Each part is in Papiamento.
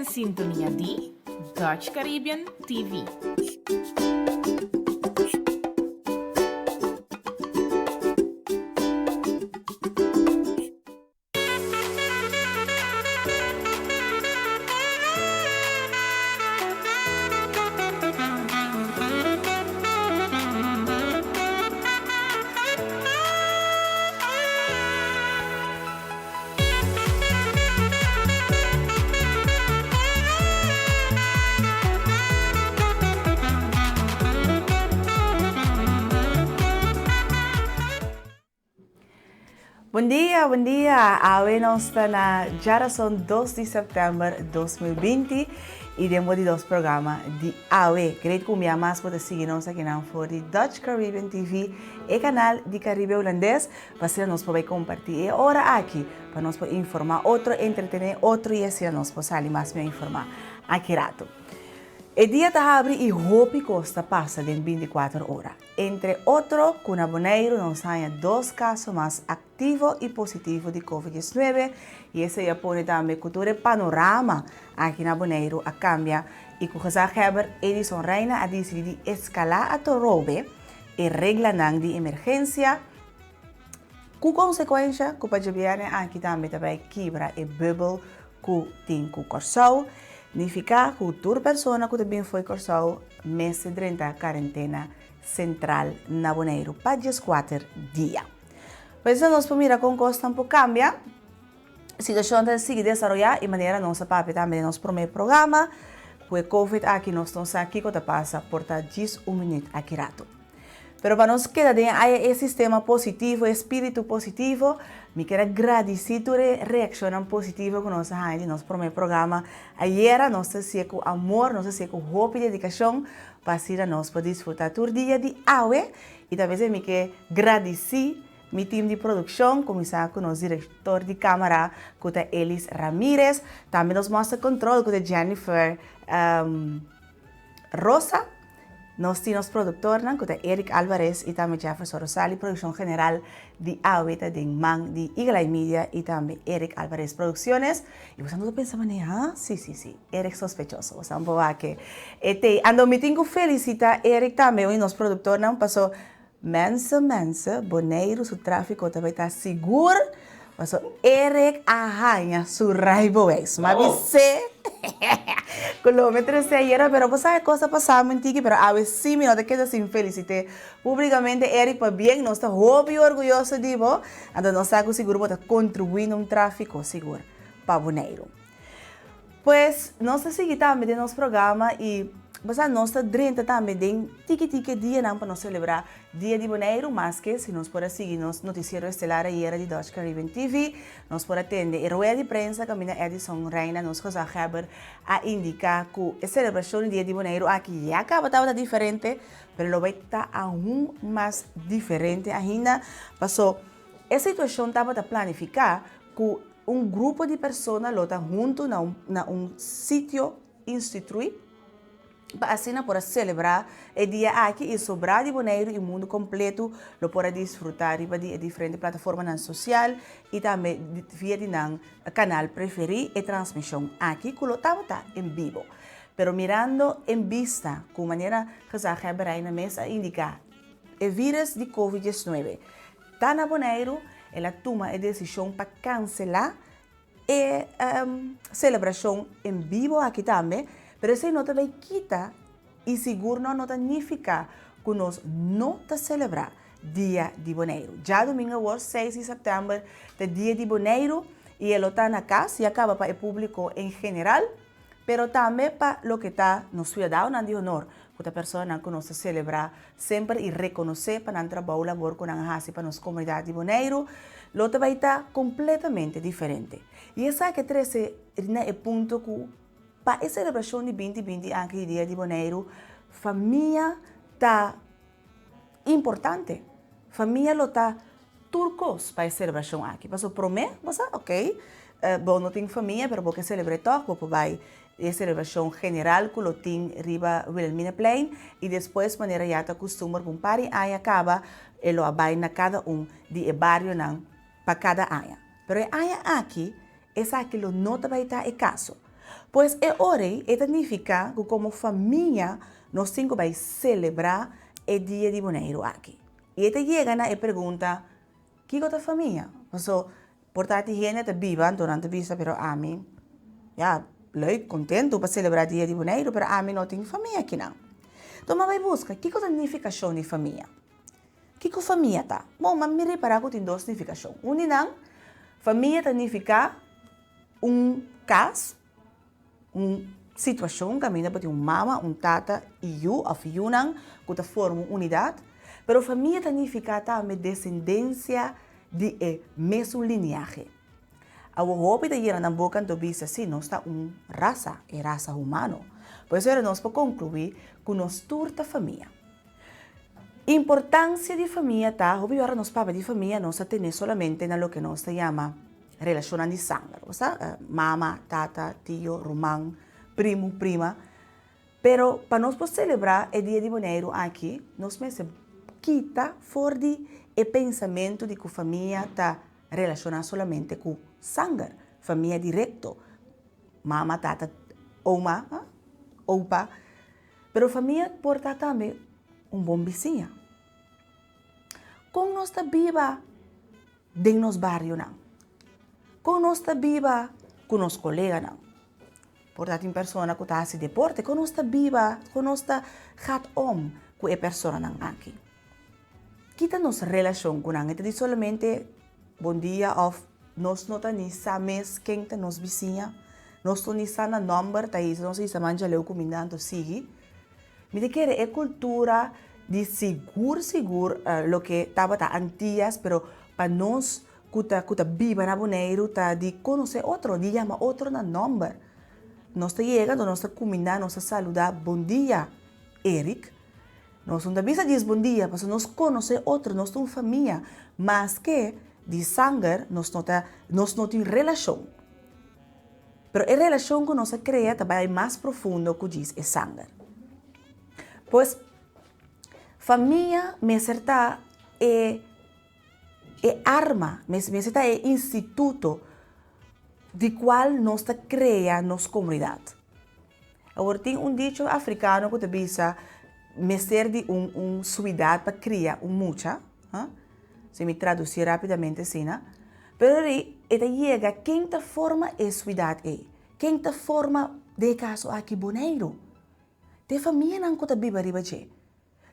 den sintonia di Dutch Caribbean TV. Bon dia, bon dia. Awe nos ta na djarason 2 di sèptèmber 2020 i den bo di dos programa di awe. Great ku un bia mas bo ta sigui nos akinan for di Dutch Caribbean TV, e kanal di Karibe Hulandes, pa asina nos por bai kompartí e ora aki pa nos por informá otro, entretené otro i asina nos por sali mas mihó informá aki ratu. E dia ta habri i hopi kos ta pasa den 24 ora. Entre otro ku na Boneiru nos haña dos kaso mas aktivo i positivo di Covid 19 i esei a pone tambe ku tur e panorama aki na Boneiru a kambia i ku gezaghebber Edison Rijna a disidí di eskalá atrobe e reglanan di emergensia ku konsekuensha ku pa djabièrnè aki tambe ta bai kibra e bùbel ku tin ku Kòrsou. Nifiká ku tur persona ku ta bin fo'i Kòrsou mester drenta karentena sentral na Boneiru pa dieskuater dia. Pues nos por mira kon kosnan por kambia. Situashon ta sigui desaroyá i manera nos a papia tambe den nos promé programa, ku e covid aki nos no sa kiko ta pasa, por ta djis un minüt aki ratu. Pero pa nos keda den e sistema positivo, e spiritu positivo, mi kier a gradisí tur e reakshonnan positivo ku nos a haña di nos promé programa ayera. Nos ta hasié ku amor, nos ta hasié ku hopi dedikashon pa asina nos por disfrutá tur dia di awe. I ta bes mi ke gradisí mi tim di produkshon, kuminsá ku nos direktor di kámara ku ta Elis Ramirez, tambe nos master control ku ta Jennifer Rosa. Nos tin nos productornan cu ta Eric Alvarez y tambe Jefferson Rosali. Produccion general di awe ta den man di Eagle Eye Media y tambe Eric Alvarez Producciones. Y boso ta pensa mane, ha? Si, si, si. Eric sospechoso. Boso por wak e tey. Anto mi tin cu felicita Eric tambe, un di nos productornan, paso Mensen, mensen, Boneiru su trafico ta bay ta sigur, paso Eric a haña su rijbewijs. Ma bis'é cu lo mi trece ayera, pero bo sa e cos a pasa mi un tiki, pero awe si mi no ta keda sin felicit'é publicamente. Eric, pabien, nos ta hopi orguyoso di bo, anto nos sa cu sigur bo ta contribui na un trafico sigur pa Boneiru. Pues nos ta sigui tambe den nos programa y bo sa nos ta drenta tambe den tiki tiki e dianan pa nos celebra Dia di Boneiru maske si nos por a sigui nos noticiero estelar ayera di Dutch Caribbean TV nos por a tende e rueda di prensa caminda Edison Reina nos gezaghebber a indica cu e celebracion di Dia di Boneiru aki ya caba tabata diferente pero lo bay ta aun mas diferente ainda paso e situacion tabata planifica cu Un grupo di persona lo ta huntu na un na un sitio instituí pa asina por a selebrá e dia aki i sobrá di Boneiru i mundu kompletu lo por a disfrutá riba di e diferente plataformanan sosial i tambe via di nan kanal preferí e transmishon aki ku lo tabata en bibo. Pero mirando en bista ku manera Gezaghebber Reina mes a indiká e vírus di covid 19 Ta na Boneiru el a tuma e desishon pa kanselá e selebrashon en bibo aki tambe, pero esei no ta bay kita i sigur no no ta nifiká ku nos no ta selebrá Dia di Boneiru. Djadumingu awor seis di sèptèmber ta Dia di Boneiru i e lo ta na kas ya kaba pa e públiko en general. Pero tambe pa loke ta nos siudadanonan di honor, ku ta personanan ku nos ta selebrá semper i rekonosé pa nan trabou labor ku nan a hasi pa nos komunidat di Boneiru, lo ta bai ta kompletamente diferente. I esaki a trese na e punto ku pa e selebrashon di binti binti aki di Dia di Boneiru, famia ta importante. Famia lo ta tur kos pa e selebrashon aki. Pasobra promé bo sa, ok, bo no tin famia pero bo ke selebr'é tòg, bo por bai e selebrashon general ku lo tin riba Wilhelminaplein i despues manera ya ta kustumber ku un par di aña kaba e lo a bai na kada un di e barionan pa kada aña. Pero e aña aki esaki lo no ta bai ta e kaso. Pues e ora ei e ta nifiká ku komo famia nos tin ku bai selebrá e Dia di Boneiru aki. I e ta yega na e pregunta, Kiko ta famia? Paso por ta tin hende ta biba anto nan ta bisa pero ami ya leuk kontentu pa selebrá Dia di Boneiru pero ami no tin famia akinan. Enton mi a bai buska kiko ta nifikashon di famia. Kiko famia ta? Bon, mi ripará ku tin dos nifikashon. Un di nan, famia ta nifiká un kas, un situashon kaminda bo tin un mama, un tata i yu òf yunan ku ta forma un unidat. Pero famia ta nifiká tambe desendensia di e mesun liniahe. Awor hopi ta yena nan boka anto bisa, sí, nos ta un rasa, e rasa humano. Por eso nos por konkluí ku nos tur ta famia. Importancia di famia ta, hopi ora nos papia di famia nos ta tene solamente na loke nos ta yama relacionnan di sanger, bo sa, mama, tata, tio, ruman, primu, prima. Pero pa nos por celebra e dia di Boneiru aki, nos mester kita for di e pensamento di cu famia ta relaciona solamente cu sanger, famia directo, mama, tata, oma, opa. Pero famia por ta tambe un bon bisiña. Kon nos ta biba den nos barionan? Kon nos ta biba ku nos koleganan? Por ta tin persona ku ta hasi deporte. Kon nos ta biba, kon nos ta gaat om ku e personanan aki? Ki ta nos relashon ku nan? E ta di solamente bon dia òf nos no ta ni sa mes ken ta nos bisiña? Nos no ni sa nan nòmber, ta hisa nos hisa manja leu kuminda anto sigui. Mi ta kere e kultura di sigur sigur loke tabata Antias pero pa nos ku ta ku ta biba na Boneiru ta di konosé otro, di yama otro na nòmber. Nos ta yega anto nos ta kuminda, nos ta saludá bon dia Eric. Nos no ta bisa djis bon dia pasobra nos konosé otro, nos ta un famia. Maske di sanger nos no ta nos no tin relashon. Pero e relashon ku nos a krea ta bai mas profundo ku djis e sanger. Pues, famia mester ta e e arma, mester ta e instituto di kual nos ta krea nos komunidat. Awor tin un dicho afrikano ku ta bisa mester di un un suidat pa kria un mucha, si mi tradusi rapidamente asina, pero ri e ta yega ken ta forma e suidat ei, ken ta forma den e kaso aki Boneiru, ta e famianan ku ta biba riba dje.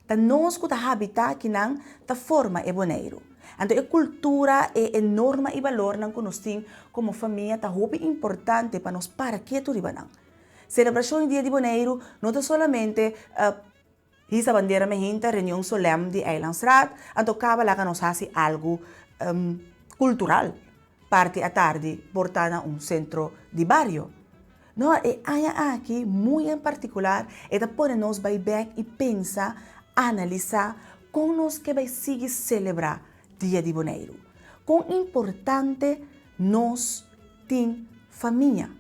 Ta nos ku ta habitá akinan ta forma e Boneiru. Anto e kultura, e e norma i balornan ku nos tin komo famia ta hopi importante pa nos para ketu riba nan. Selebrashon di Dia di Boneiru no ta solamente hisa bandera mehinta, reunion solèm di Eilandsraad, anto kaba laga nos hasi algu kultural parti atardi por ta na un sentro di bario. No, e aña aki muy en partikular e ta pone nos bai bek i pensa, analisá kon nos ke bai sigui selebrá Dia di Boneiru. Kon importante nos tin famia.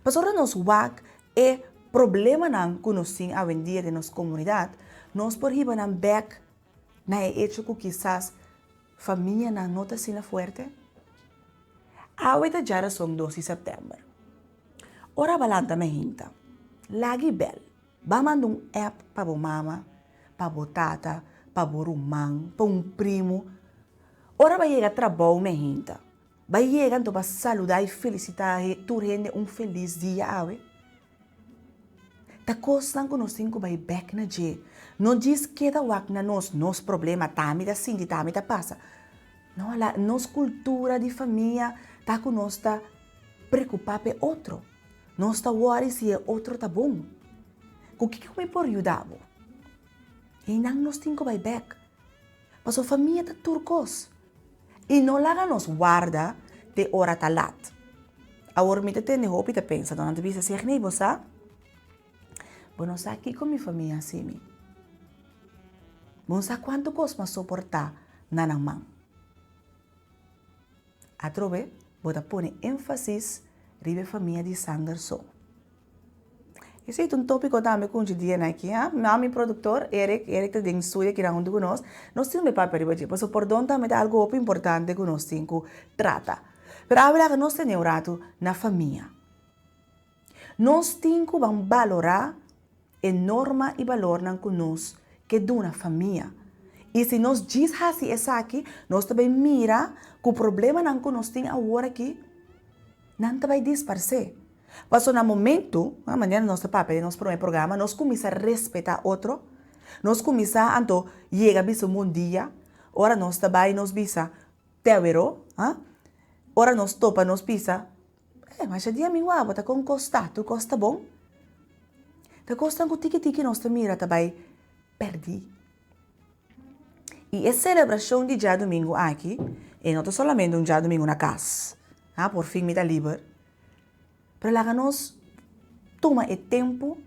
Pasobra nos wak e problemanan ku nos tin awendia den nos komunidat, nos por hiba nan bek na e echo ku kisas Famianan no ta asina fuerte? Awe ta djarason dos di sèptèmber. Ora bo a lanta mehinta, laga i bèl. Ba manda un app pa bo mama, pa bo tata, pa bo ruman, pa un primu. Ora bo a yega trabou mehinta, bo a yega anto bo a saludá i felisitá tur hende un felis dia awe. Ta kosnan ku nos tin ku bai bèk na dje. No djis keda wak na nos, nos problema, ta mi ta sinti, ta mi ta pasa. No, la nos kultura di famia ta ku nos ta preokupá pa e otro. Nos ta wòri si e otro ta bon. Ku kiko mi por yuda bo? Einan nos tin ku bai bèk. Pasobra famia ta tur kos. I no laga nos warda te ora ta lat. Awor mi ta tende hopi ta pensa, nan ta bisa, Segney, bo sa? Bo no sa kiko mi famia hasi mi. Bo no sa kuantu kos mi a soportá na nan man. Atrobe bo ta pone énfasis riba e famia di sanger so. Esei ta un tópiko tambe ku unchi dia na aki, ha? Mami produktor, Eric, Eric ta den studio akinan huntu ku nos. Nos tin un papia riba dje, pasobra pordon tambe ta algu hopi importante ku nos tin ku trata. Pero awe laga nos tene un ratu na famia. Nos tin ku ban balorá e norma i balornan ku nos ke duna famia. I si nos djis hasi esaki, nos ta bai mira ku problemanan ku nos tin awor aki, nan ta bai disparsé. Pasobra na momentu, manera nos ta papia den nos promé programa, nos kuminsá respetá otro, nos kuminsá anto yega bisa un bon dia, ora nos ta bai nos bisa te aweró, ora nos topa nos bisa, Eh, masha dia mi wak bo ta kon kos ta, tur kos ta bon? Ta kosnan ku tiki tiki nos ta mira ta bai pèrdí. I e selebrashon di djadumingu aki, e no ta solamente un djadumingu na kas, ha, por fin mi ta liber, pero laga nos tuma e tempu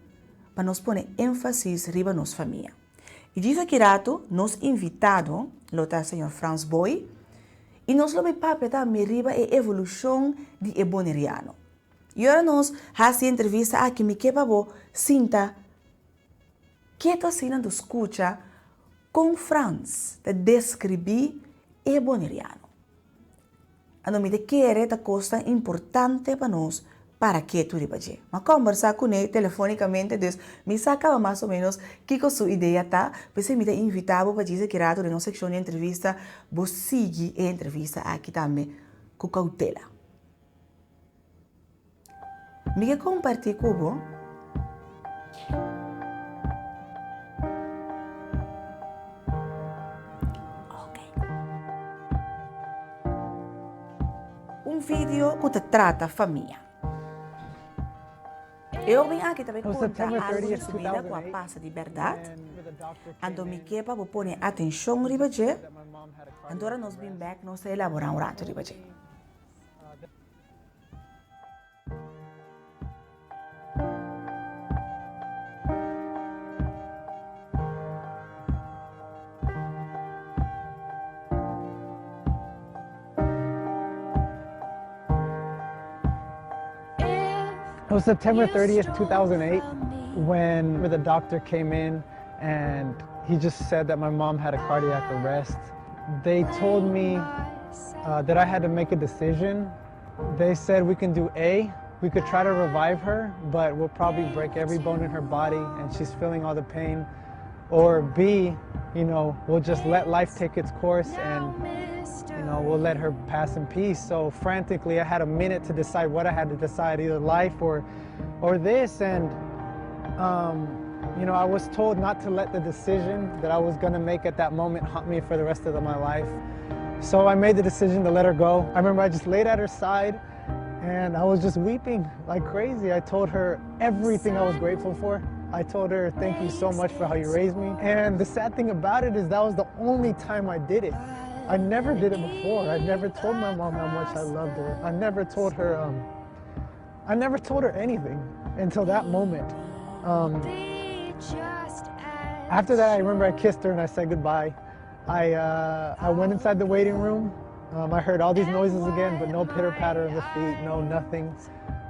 pa nos pone énfasis riba nos famia. I djis aki ratu nos invitado lo ta señor Frans Booi i nos lo bai papia tambe riba e evolushon di e boneriano. I ora nos hasi e entrevista aki mi ke pa bo sinta ketu asina anto skucha kon Frans ta deskribí e boneriano. Anto mi ta kere ta kos tan importante pa nos para ketu riba dje. Mi a kòmbersá kuné telefónikamente, dus mi sa kaba mas o ménos kiko su idea ta. P'esei mi ta invitá bo pa djis aki rato den nos sekshon di entrevista bo sigui e entrevista aki tambe ku koutela. Mi ke kompartí ku bo. Un video ku ta trata famia. E hóben aki ta bai konta algu di su bida ku a pasa di bèrdat. Anto mi ke pa bo pone atenshon riba dje. Anto ora nos bin bèk nos ta elaborá un ratu riba dje. It was September 30th, 2008, when the doctor came in and he just said that my mom had a cardiac arrest. They told me uh, that I had to make a decision. They said we can do A, we could try to revive her, but we'll probably break every bone in her body and she's feeling all the pain. Or B, you know, we'll just let life take its course and, you know, we'll let her pass in peace. So frantically, I had a minute to decide what I had to decide, either life or, or this. And, um, you know, I was told not to let the decision that I was going to make at that moment haunt me for the rest of my life. So I made the decision to let her go. I remember I just laid at her side and I was just weeping like crazy. I told her everything I was grateful for. I told her, thank you so much for how you raised me. And the sad thing about it is that was the only time I did it. I never did it before. I never told my mom how much I loved her. I never told her, um, I never told her anything until that moment. Um, after that, I remember I kissed her and I said goodbye. I, uh, I went inside the waiting room. Um, I heard all these noises again, but no pitter patter of the feet, no nothing,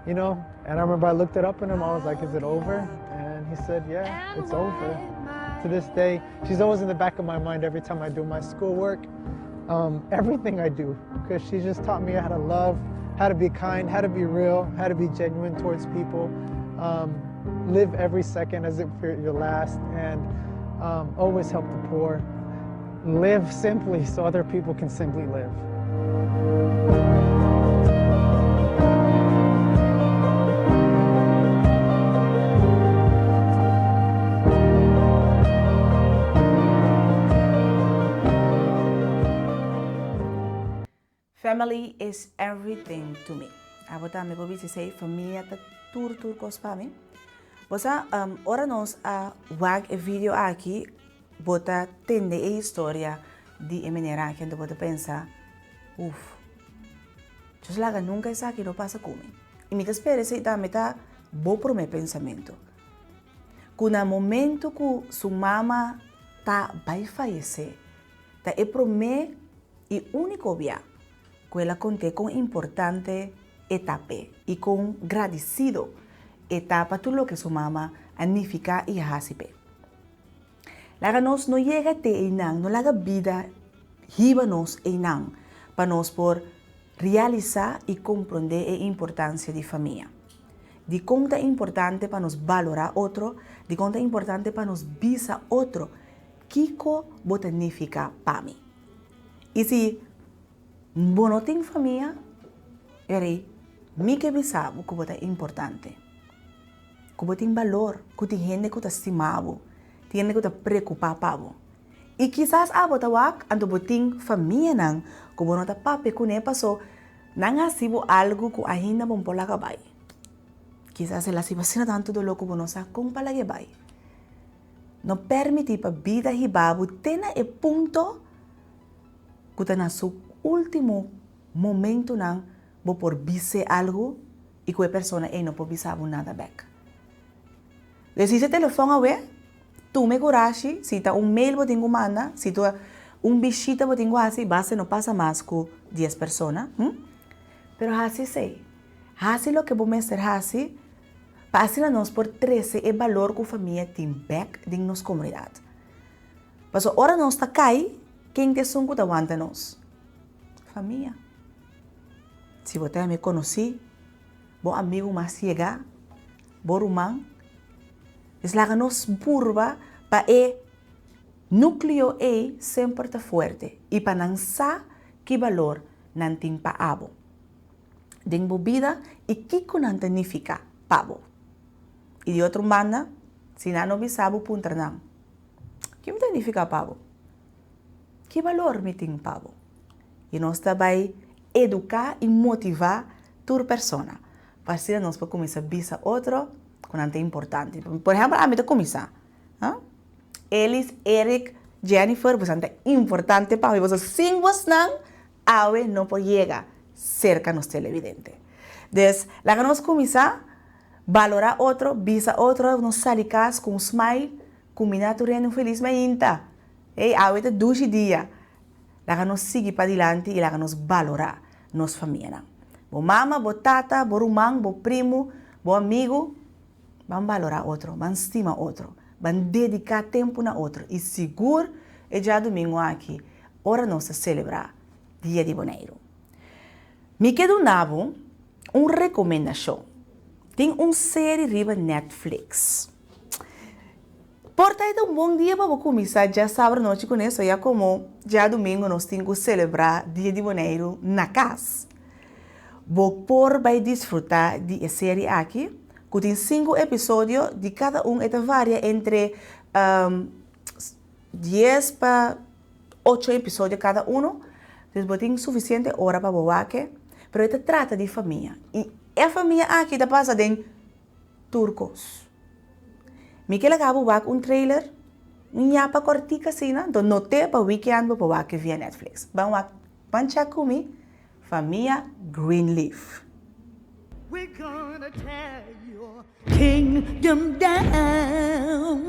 you know. And I remember I looked it up in him. I was like, "Is it over?" And he said, "Yeah, it's over." To this day, she's always in the back of my mind every time I do my schoolwork, um, everything I do, because she just taught me how to love, how to be kind, how to be real, how to be genuine towards people, um, live every second as if you're your last, and um, always help the poor. Live simply so other people can simply live. Family is everything to me. Abo tambe por bisa esei, famia ta tur tur kos pa mi. Bo sa, ora nos a wak e video aki, bo ta tende e historia di e meneer aki, anto bo ta pensa, Uf, Dios laga nunka esaki no pasa ku mi. I mi ta spera esei tambe ta bo promé pensamentu. Ku na momento ku su mama ta bai fayesé, ta e promé i úniko bia ku el a kont'é kon importante e ta p'e i kon gradisido e ta pa tur loke su mama a nifiká i a hasi p'e. Laga nos no yega te einan, no laga bida hiba nos einan pa nos por realisá i komprondé e importansia di famia. Dikon ta importante pa nos balorá otro? Dikon ta importante pa nos bisa otro kiko bo ta nifiká pa mi? I si bo no tin famia, eri mi ke bisa bo ku bo ta importante, ku bo tin balor, ku tin hende ku ta stima bo, tin hende ku ta preokupá pa bo. I kisas abo ta wak anto bo tin famianan ku bo no ta papia kuné paso nan hasi bo algu ku ainda bo no por laga bai. Kisas el hasi bo asina tantu doló ku bo no sa kon pa lag'é bai. No permití pa bida hiba bo te na e punto ku ta na su último momentunan bo por bis'é algu i ku e persona ei no por bisa bo nada bèk. Desise telefòn awe, tuma e kurashi, si ta un mail bo tin ku manda, si ta un bishita bo tin ku hasi, basta no pasa mas ku dies persona, hm? Pero hasi esei. Hasi loke bo mester hasi pa asina nos por trese e balor ku famia tin bèk den nos komunidat. Pasobra ora nos ta kai, ken ta esun ku ta wanta nos? Famia. Si bo ta hende konosí, bo amigu mas yegá, bo ruman, es laga nos purba pa e nukleo ei semper ta fuerte i pa nan sa ki balor nan tin pa abo den bo bida i kiko nan ta nifiká pa bo. I di otro banda, si nan no bisa bo, puntra nan, Ki mi ta nifiká pa bo? Ki balor mi tin pa bo? I nos ta bai eduká i motivá tur persona. Pa asina nos por kuminsá bisa otro ku nan ta importante. Por ehèmpel, ami ta kuminsá. Elis, Eric, Jennifer, boso ta importante pa mi. Boso sin bosnan awe no por yega serka nos televidente. Dus, laga nos kuminsá balorá otro, bisa otro, nos sali kas ku un smile, kuminá tur hende un felis mainta. Ey, awe ta dushi dia. Laga nos sigui padilanti i laga nos balorá nos famianan. Bo mama, bo tata, bo ruman, bo primu, bo amigu, ban balorá otro, ban stima otro, ban dediká tempu na otro i sigur e djadumingu aki ora nos ta selebrá Dia di Boneiru. Mi ke duna bo un rekomendashon. Tin un seri riba Netflix. Por ta e ta un bon dia pa bo kuminsá djasabra nochi kuné, so ya komo djadumingu nos tin ku selebrá Dia di Boneiru na kas. Bo por bai disfrutá di e seri aki, ku tin sinku episodio, di kada un e ta varia entre dies pa ocho episodio kada uno, dus bo tin sufisiente ora pa bo wak e, pero e ta trata di famia i e famia aki ta pasa den tur kos. Mi ke laga bo wak un trailer, un yapa kòrtik asina, anto not'é pa weekend bo por wak via Netflix. Ban wak, ban chèk ku mi, Famia Greenleaf. We're gonna tear your kingdom down,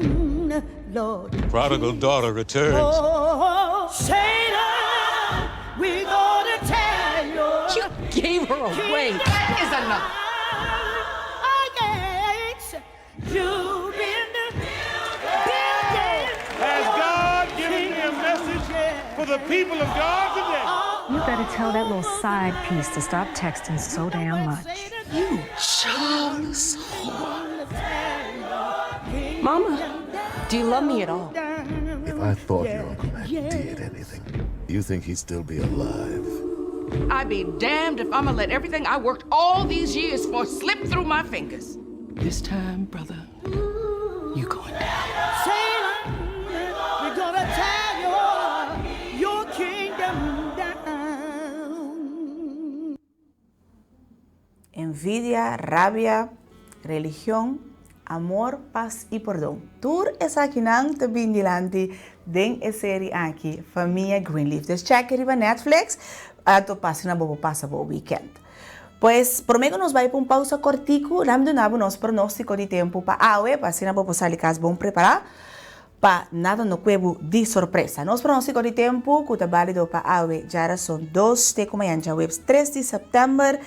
Lord. Prodigal daughter returns. Oh, Satan, we're gonna tear your You gave her away. That is enough. You've been building. Has God given me a message for the people of God today? You better tell that little side piece to stop texting so damn much. You charmless whore. Mama, do you love me at all? If I thought your Uncle Matt did anything, do you think he'd still be alive? I'd be damned if I'ma let everything I worked all these years for slip through my fingers. This time, brother, you going down. Satan, we're gonna tear your, your kingdom down. Envidia, rabia, religion, amor, pas i pordon. Tur esakinan ta bin dilanti den e seri aki, Famia Greenleaf. Dus check riba Netflix, anto pasa na bo por pasa bo weekend. Pues, promé ku nos bai pa un pausa kòrtiku, lami duna bo nos pronóstiko di tempu pa awe, pa asina bo por sali kas bon prepará pa nada no kue bo di sorpresa. Nos pronóstiko di tempu ku ta bálido pa awe djarason dos te ku mañan djaweps tres di sèptèmber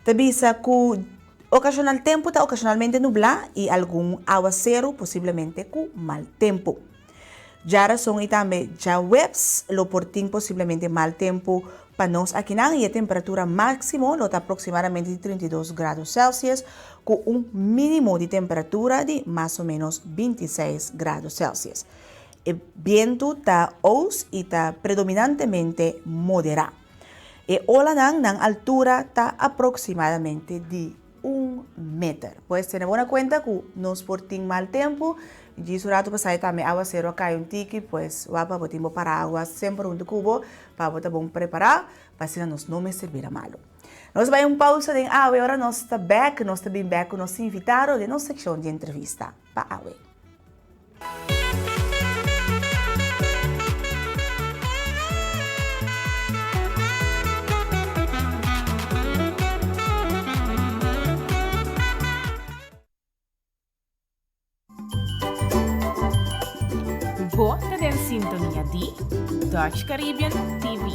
ta bisa ku okashonal tempu ta okashonalmente nublá i algun awaseru posiblemente ku mal tempu. Djarason i tambe djaweps lo por tin posiblemente mal tempu. pa nos akinan i e temperatura máksimo lo ta aproksimadamente di 32 grado Celsius ku un mínimo di temperatura di mas o ménos 26 grado Celsius. E bientu ta ous i ta predominantemente moderá. E olanan nan altura ta aproksimadamente di un meter. Pues tene bo na kuenta ku nos por tin mal tempu. Djis un ratu pasá tambe awaseru a kai un tiki, pues wak pa bo tin bo paraguas semper huntu ku bo pa bo ta bon prepará pa asina nos no mester bira malu. Nos bai un pausa den awe, ora nos ta bèk nos ta bin bèk ku nos invitado den nos sekshon di entrevista pa awe. Bo ta den sintonia di Dutch Caribbean TV.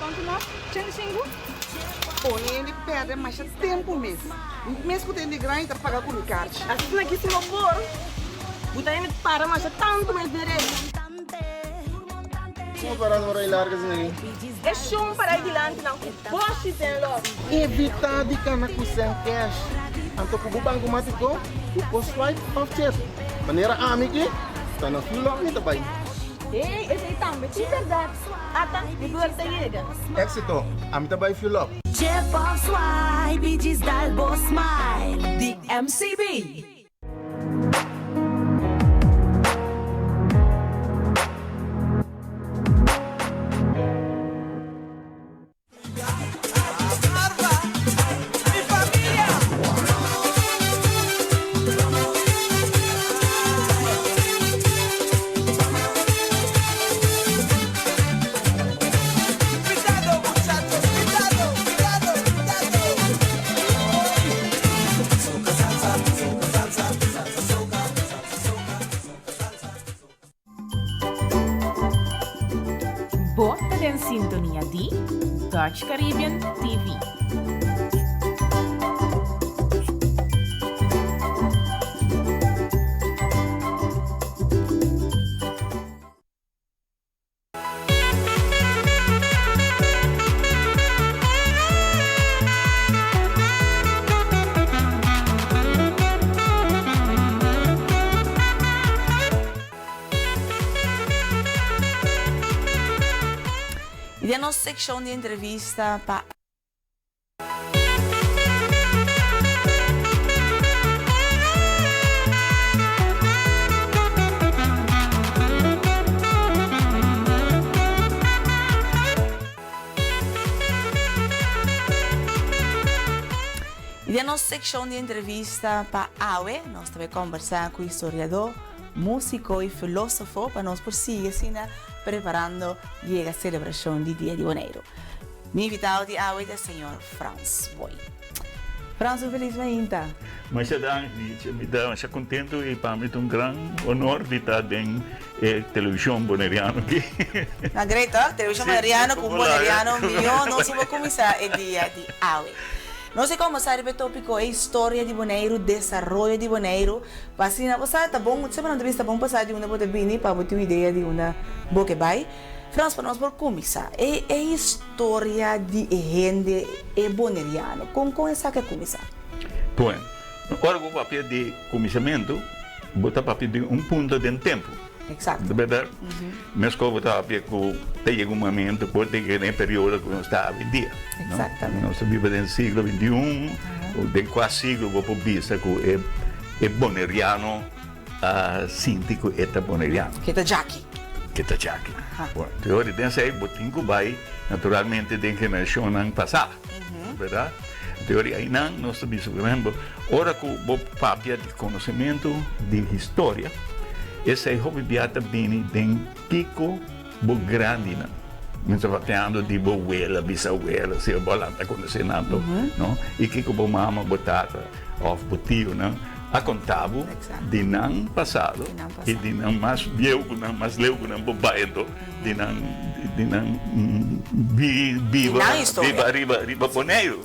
Kontu nos, chen sinku? Pone hende pèrdè masha tempu mes. Mes ku ta hende grandi ta paga ku mi karchi. Asina ki si no por, bo ta hende para masha tantu mes den rei. Kuma para no rei larga asina aki? E shon para e dilanti nan ku boshi den lòs. Evitá di kana ku sèn kèsh. Anto ku bo bankomatiko, bo por swipe òf chip. Manera ami ki ta na Fuel Up mi ta bai. Hey, esei tambe tin bèrdat. Ata, mi broer ta yega. Éxito! Ami ta bai Fuel Up. Chip of swipe i djis dal bo smile di MCB. Bo ta den sintonia di Dutch Caribbean TV. I den nos sekshon di entrevista pa. I den nos sekshon di entrevista pa awe nos ta bai kombersá ku historiadó, músiko i filósofo pa nos por sigui asina preparando yega selebrashon di Dia di Boneiru. Mi invitado di awe ta señor Frans Boy. Frans un felis mainta. Masha danki, mi ta masha contento y pa mi ta un gran honor di ta den e television boneriano aki. Na great toch? Television boneriano cu un boneriano mijo nos por cuminsa e dia di awe. Nos a combersa riba e topico e historia di Boneiru, desaroyo di Boneiru, pa asina bo sa ta bon, semper nan ta bisa ta bon pa sa di unda bo ta bini pa bo tin un idea di unda bo ke bay. Frans, pa nos por kuminsá, e e historia di e hende e boneriano, kon kon esaki a kuminsá? Bueno, ora bo papia di kuminsamentu, bo ta papia di un punto den tempu. Exacto. Ta berdad? Mescos bo ta papia cu ta yega un momento cu bo tin den e periodo cu nos ta awendia. Exactamente. Nos ta biba den siglo 21, den cua siglo bo por bisa cu e e boneriano a sinti cu e ta boneriano? Ke ta djaki. Ke ta djaki. Bueno, te ora den esey bo tin cu bay naturalmente den generacionnan pasa. Berdad? Te ora aynan nos ta bisa por ehempel, ora cu bo papia di conocemento di historia, esey hopi bia ta bini den kico bo grandinan. Mi ta papiando di bo wela, bisawela, si bo a lanta conoce nan to, no? Y kico bo mama, bo tata of bo tionan a conta bo di nan pasado y di nan mas bieu cu nan, mas leu cu nan bo bay anto. Di nan di nan biba biba riba riba Boneiru.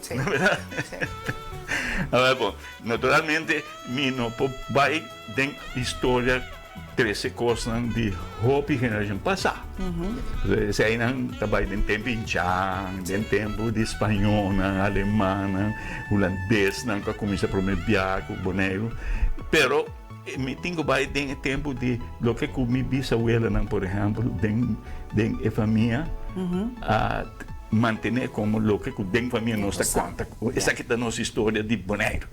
Awor bon, naturalmente mi no por bai den historia trese kosnan di hopi generashon pasá. Eseinan ta bai den tempu indjan, den tempu di spañolnan, alemannan, hulandesnan ku a kuminsá promé biaha ku Boneiru. Pero Mi tin ku bai den e tempu di loke ku mi bisawelanan, por ehèmpel, den den e famia a mantené komo loke ku den famia nos ta konta. Esaki ta nos historia di Boneiru.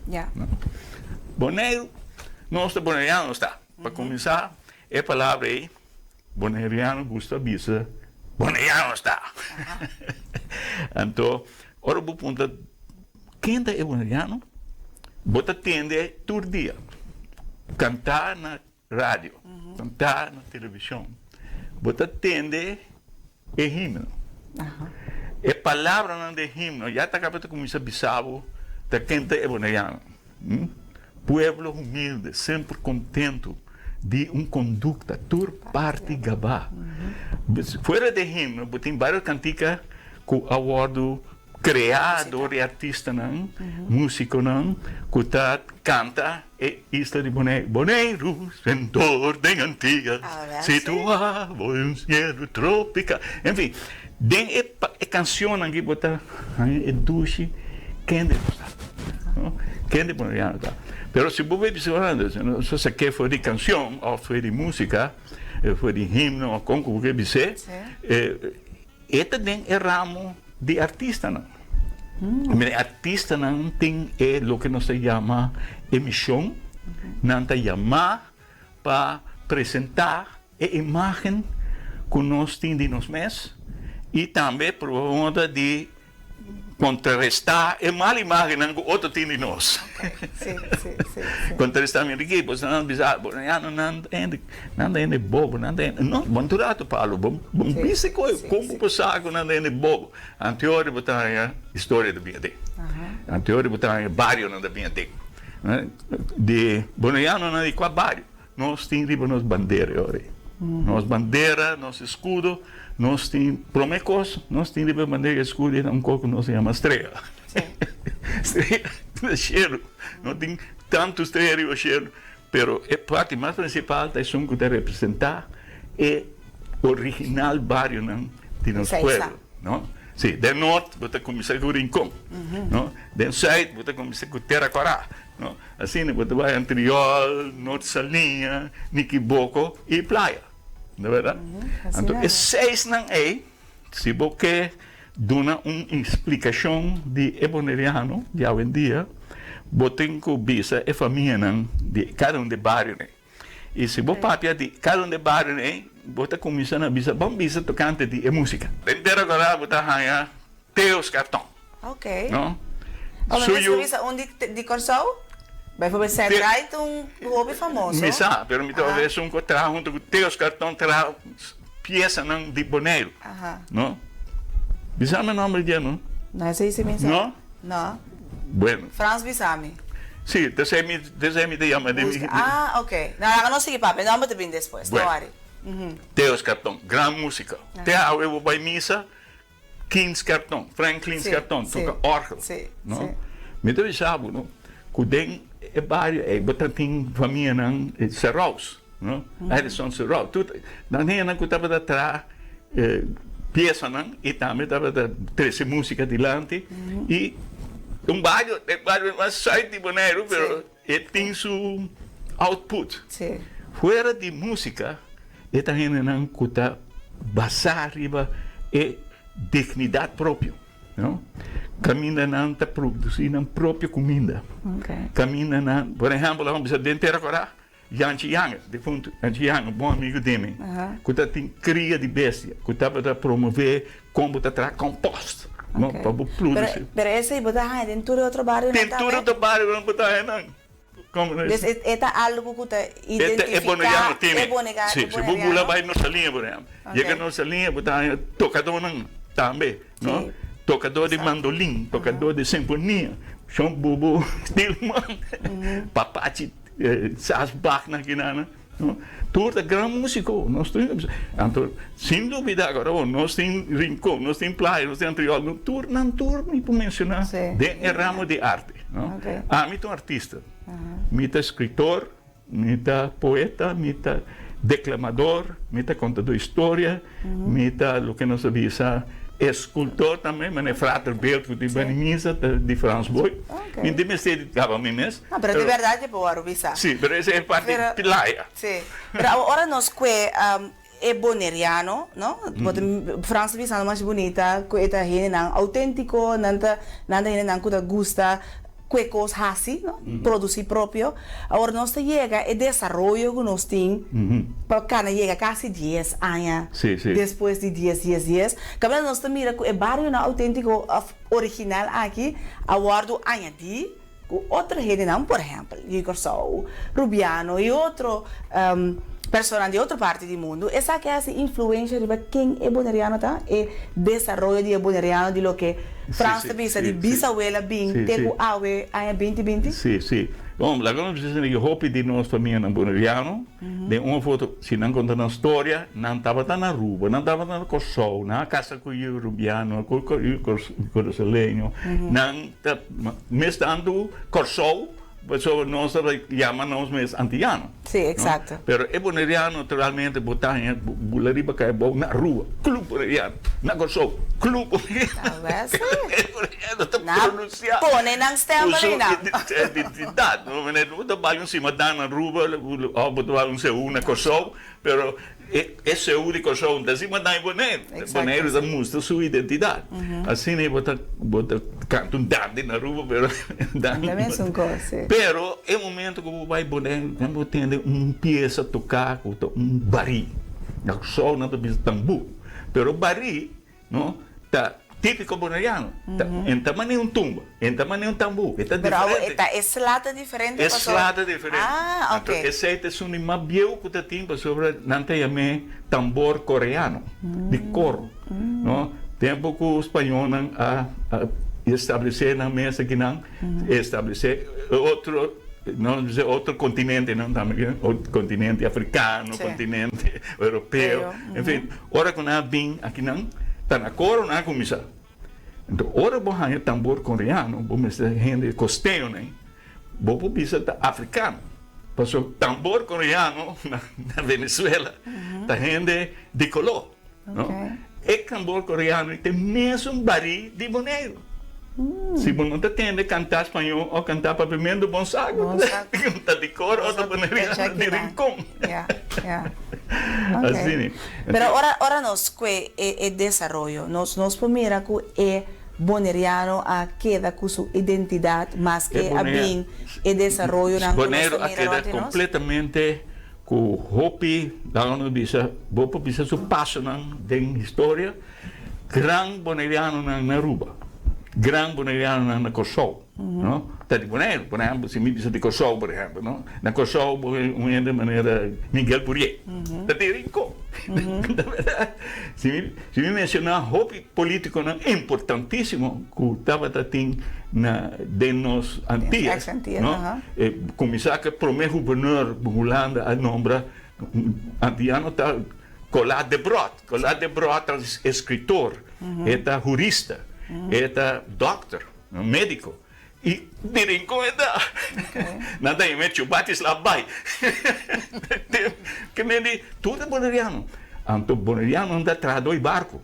Boneiru, nos ta boneriano nos ta. Pa kuminsá, e palabra ei, boneriano gusta bisa boneriano nos ta. Anto, ora bo puntra Ken ta e boneriano? Bo ta tende tur dia kantá na radio, kantá na televishon. Bo ta tende e himno. E palabranan di e himno ya ta kaba ta kuminsá bisa bo ta ken ta e boneriano. Pueblo humilde, semper kontentu di un kondukta tur parti gabá. Fuera di e himno bo tin vários kantika ku a wòrdu Kreá dor di artistanan, músikonan ku ta kanta e isla di Boneiru. Boneiru, splendor den Antillas, situado en un sielu tropikal. En fin, den e kanshonnan aki bo ta haña e dushi kende nos ta, no? Kende boneriano ta. Pero si bo bay bisa nos a sak'é for di kanshon òf for di músika, for di himno òf kon ku bo ke bis'é, E ta den e ramo di artistanan. Mira, e artistanan tin e loke nos ta yama e mishon, nan ta yamá pa presentá e imágen ku nos tin di nos mes i tambe proba di Kontrarestá e mal imágennan ku otro tin di nos. Kontrarestá mi riki, bo nan bisa, bo ya no nan ta hende, nan ta hende bobo, nan ta hende, no, bon tur rato Pablo, bo bo bisa koe, kon bo por sa ku nan ta hende bobo? Anteori bo ta haña historia ta bin aden. Anteori bo ta haña barionan ta bin aden. Di bonerianonan di kua bario? Nos tin riba nos bandera e ora ei. Nos bandera, nos escudo, nos tin, prome cos, nos tin riba e bandera y escudo ei ta un cos cu nos ta yama strea. Strea na cielo. No tin tanto strea riba cielo, pero e parti mas principal ta esun cu ta representa e original barionan di nos pueblo, no? Si, den noord bo ta cuminsa cu Rincon, no? Den zuid bo ta cuminsa cu Tera Cora. No, asina bo ta bai Antriol, Noord Saliña, Nikiboko i Playa. No berdad? Anto e seisnan ei, si bo ke duna un splikashon di e boneriano di awendia, bo tin ku bisa e famianan di kada un di e barionan ei. I si bo papia di kada un di e barionan ei, bo ta kuminsá na bisa, bon bisa tokante di e músika. Den Tera Kòrá bo ta haña Teos Carton. Ok. No? Oh, mi mester bisa un di di Kòrsou? Bijvoorbeeld Ced Ride un hopi famoso. Mi sa, pero mi ta obe esun ku traha huntu ku Teos Carton traha piesanan di Boneiru. No? Bisa mi nomber dje, no? No, esei si mi sa. No? No. Bueno. Frans bisa mi. Si, desei mi desei mi ta yama di mi. Ah, ok. No, laga nos sigui papia, nomber ta bini despues, no worry. Teos Carton, gran músiko. Te awe bo bai misa, Kins Carton, Franklin Carton, toca orgel, no? Mi ta bisa bo, no, cu den e bario ey bo ta tin famianan Serraus, no? Edison Serraus, tur nan hendenan cu tabata traha piesanan y tambe tabata trece musica dilanti y un bario, e bario mas zuid di Boneiru, pero e tin su output. Fuera di musica. E ta hendenan ku ta basá riba e dignidat propio, no? Kaminda nan ta produsí nan propio kuminda. Kaminda nan, por ehèmpel, laga bisa den Tera Kòrá, Janchi Yanger, difuntu Janchi Yanger, bon amigu di mi, ku ta tin kria di bestia, ku tabata promové kon bo ta traha kòmpòst, no? Pa bo produsí. Pero esei bo ta haña den tur e otro barionan tambe? Den tur otro barionan bo ta haña nan. Dus e ta algu ku ta identifiká e boneriano. Si, si bo bula bai Norsaliña, por ehèmpel. Yega Norsaliña bo ta haña tokadónan tambe, no? Tokadó di mandolin, tokadó di sinfonia, shon Bubu Stilman, Papachi Sasbach nan kinan, no? Tur ta gran músiko. Nos tin, anto sin dubida ku ora nos tin Rincon, nos tin Playa, nos tin Antriol, tur nan tur mi por menshoná den e ramo di arte. No? Ami ta un artista. Mi ta escritor, mi ta poeta, mi ta declamador, mi ta contador historia, mi ta loke nos ta bisa escultor tambe, manera Frater Beeld cu tin bani misa ta di Frans Boy. Mi no tin mester di caba mi mes. No, pero di berdad je por wòrdu bisa. Si, pero esei e parti playa. Si, pero ora nos cue E boneriano, no? Bo ta Frans ta bisando mas bunita ku e ta hendenan outéntiko, nan ta nan ta hendenan ku ta gusta ku e kos hasi, no? Produsí propio. Awor nos ta yega e desaroyo ku nos tin pa kana yega kasi dies aña despues di dies dies dies. Kaminda nos ta mira ku e barionan outéntiko òf original aki a wòrdu añadí ku otro hendenan, por ehèmpel, di Kòrsou, Rubiano i otro personanan di otro parti di mundu, esaki a hasi influensha riba ken e boneriano ta, e desaroyo di e boneriano di loke Frans ta bisa di bisawela bin te ku awe aña binti binti? Sí, sí. Bon, laga nos bisa esaki, hopi di nos famianan boneriano, den un of otro, si nan konta nan storia, nan tabata na Aruba, nan tabata na Kòrsou, nan a kasa ku yu rubiano, ku yu kòrsouleño, nan ta mes tantu Kòrsou, pasobra nos ta yama nos mes antiano. Sí, eksakto. Pero e boneriano naturalmente bo ta haña bula riba kai abou na Aruba, Club Boneriano, na Kòrsou, Club Boneriano. Tal bes sí. E boneriano ta pronunsiá. Pone nan stèmpel ei nan. Ku su identidat. No bo ta bai un simadan na Aruba òf bo ta bai un seú na Kòrsou, pero E seu di Kòrsou no ta sima dai Boneiru. Boneiru ta mustra su identidat. Asina bo ta bo ta kanta un dande na Aruba pero dande. Ta mesun kos, si. Pero e momento ku bo bai Boneiru nan bo tende un piesa toká ku ta un barí. Na Kòrsou nan ta bisa tambú. Pero barí No? Ta típico boneriano. Ta, en ta manera un tumba, en ta manera un tambú, e ta Pero awo diferente. e ta e sla ta diferente E paso. sla ta diferente. Ah, Anto ok. esei ta esun di mas bieu ku ta tin pasobra nan ta yam'é tambor koreano, di koro. No? Tempu ku spañolnan a a establesé nan mes akinan, establesé otro No bisa otro continentenan tambe ke continente africano, continente europeo, en fin, ora ku nan a bin akinan ta na koro nan a kuminsá. Enton ora bo haña tambor koreano bo mester hende kosteñonan bo por bisa ta africano pasobra tambor koreano na Venezuela ta hende di koló. No? E tambor koreano ta e mesun barí di Boneiru. Si bo no ta tende kantá spañó òf kantá papiamentu, bon sa ku ta di kor òf ta boneriano di Rincon. Asina. Pero ora ora nos kue e e desaroyo, nos nos por mira ku e boneriano a keda ku su identidat maske a bin e desaroyonan ku nos ta Boneiru a mira keda rònt di nos? kompletamente Ku hopi laga nos bisa, bo por bisa su pasonan den historia, gran bonerianonan na Aruba, gran bonerianonan na Kòrsou, no, ta di Boneiru. Por ehèmpel, si mi bisa di Kòrsou, por ehèmpel, no, na Kòrsou bo un hende manera Miguel Pourier, ta di Rincon. Ta bèrdat? Si mi, si mi menshoná hopi politikonan importantísimo ku tabata tin na den nos Antillas, no? Kuminsá ku e promé gubernur Hulanda a nombra antiano ta Colas Debrot. Colas Debrot ta eskritor, e ta hurista, e ta dòkter, médiko. I di Rincon e ta. Nan ta yam'é Chubatis la bai. Ke men di tur ta boneriano. Anto bonerianonan ta trahadó di barku.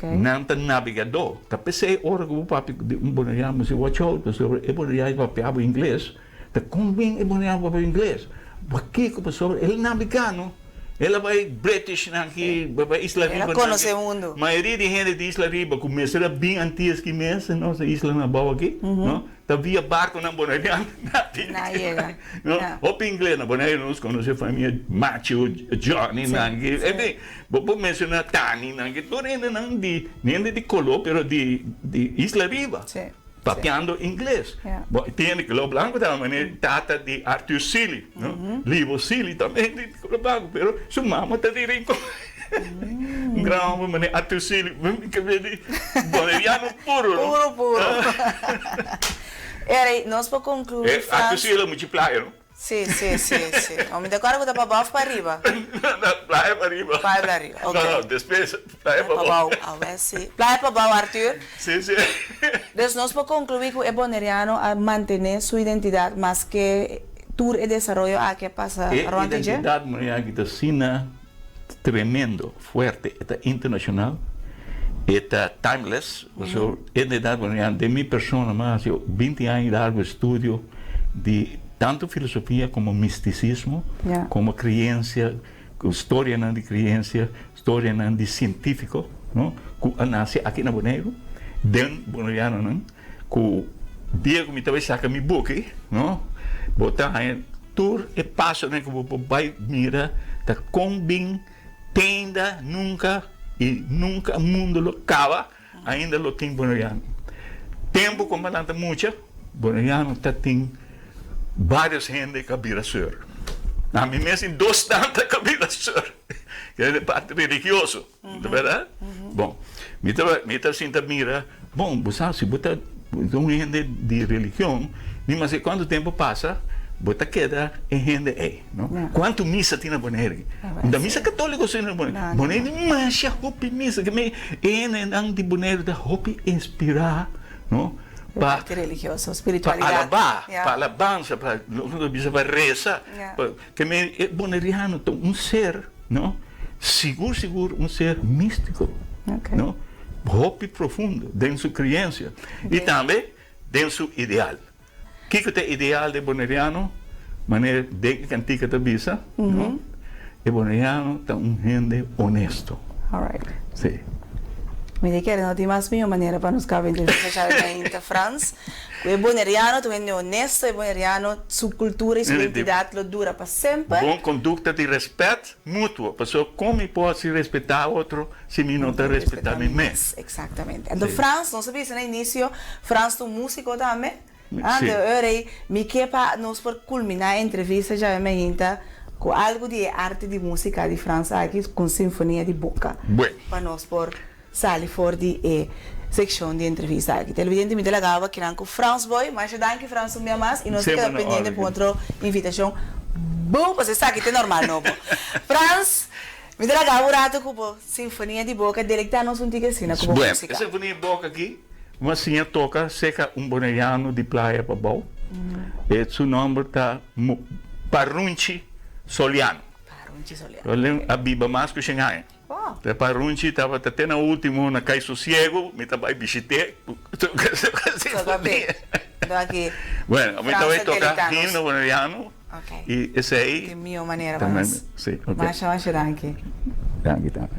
Nan ta nabegadó. Ta p'esei ora ku bo papia di un boneriano bo si watch out pasobra e boneriano ta papia bo ingles. Ta kon bin e boneriano papia ingles? Pakiko? Pasobra el nabegano. El a bai British nan aki, bai Isla El a Riba nan konosé aki. mundu. Mayoria di hende di Isla Riba ku mester a bin Antillas ki mes, nos islanan abou aki, no, ta via barkonan boneriano na bin Na aki. yega. No, Ja. hopi ingles na Boneiru nos konosé famia Machu, Johnny nan aki, en fin, bo por menshoná Tani nan aki, tur hendenan di, hende di koló pero di di Isla Riba. Sí. Papiando ingles. Ja. Bo tin di koló blanco tambe, manera tata di Arthur Sealy, no? Libo Sealy tambe di koló blanco, pero su mama ta di Rincon. Un gran homber manera Arthur Sealy, ke be di boneriano puro, no? Puro, puro. Eri, nos por conclui, Eh, Arthur Frans. Sealy a muchi playa, no? Sí, sí, sí, sí. No, mi ta acorda cu ta pa abao of pa riba? No, playa pa riba. Playa pa riba, ok. No, no, despues playa pa abao. Awe sí. Playa pa abao, Arthur. Sí, sí. Dus nos por conclui cu e Boneriano a mantene su identidad maske tur e desaroyo aki a pasa E rond di dje? identidad boneriano aki ta asina tremendo, fuerte, e ta internacional, e ta timeless, pasobra e identidad boneriano den mi persona mas haci binti aña largo estudio di tanto filosofia como misticismo, como creencia, storianan di creencia, storianan di cientifico, no, cu a nace aki na Boneiru, den bonerianonan, cu dia cu mi ta bay saca mi buki, no, bo ta haña tur e pasonan cu bo por bay mira ta con bin tenda nunca y nunca mundo lo caba. Ainda lo tin boneriano. Tempu ku a lanta mucha, boneriano ta tin varios hende ku a bira seur. Ami mes tin dos tanta ku a bira seur. Keda den parti religioso, ta bèrdat? Bon, mi ta mi ta sinta mira, bon, bo sa si bo ta un hende di religion, ni maske kuantu tempu pasa, bo ta keda e hende ei. No? Cuanto misa tin na Bonaire? Da misa católico si na Bonaire. Bonaire tin masha hopi misa. Ke me hendenan di Bonaire ta hopi inspirá, no? Pa Parte religioso, spiritualidad. Pa alabá, pa alabansa, pa nos ta bisa pa resa. Ke me e boneriano ta un ser, no? Sigur sigur un ser místico, no? Hopi profundo den su creencia y tambe den su ideal. Kiko ta e ideal di e boneriano? Manera den e kantika ta bisa, no? E boneriano ta un hende honesto. Alright. Sí. Mi ta kere no tin mas mihó manera pa nos kaba entrevista Chávez Mainta Frans. Ku e boneriano ta un hende honesto, e boneriano su kultura i su identidat lo dura pa semper. Bon kondukta di rèspèt mutuo, pasobra kon mi por hasi respetá otro si mi no ta respetá mi mes? Exactamente. Anto Frans, nos a bisa na inicio, Frans ta un musico tambe. Anto ora ei mi ke pa nos por culmina e entrevista djawe mainta cu algo di e arte di musica di Frans aki cu un sinfonia di boca. Pa nos por sali for di e seccion di entrevista aki. Televidente mi ta laga awa kinan cu Frans Boy. Masha danki Frans un bia mas y nos ta keda pendiente pa otro invitacion. Boom! Pasobra esaki ta e normal nobo. Frans! Mi ta laga un rato ku bo sinfonia di boka delektá nos un tiki asina ku bo Bueno, músika. e sinfonia di boka aki mi a siña toka serka un boneriano di Playa Pabou. E su nòmber ta Parunchi Soliano. Parunchi Soliano. El a biba mas ku shen aña. Wow. E Parunchi tabata te na último na Kai Sosiego, mi ta bai bishit'é ku toka Toka p'e. sinfonia. Enton aki Bueno, mi ta Frans bai a toka delektá nos. himno boneriano. Ok. I esei. Tin mihó manera pa nos. Sí, ok. Masha, masha danki. Danki tambe.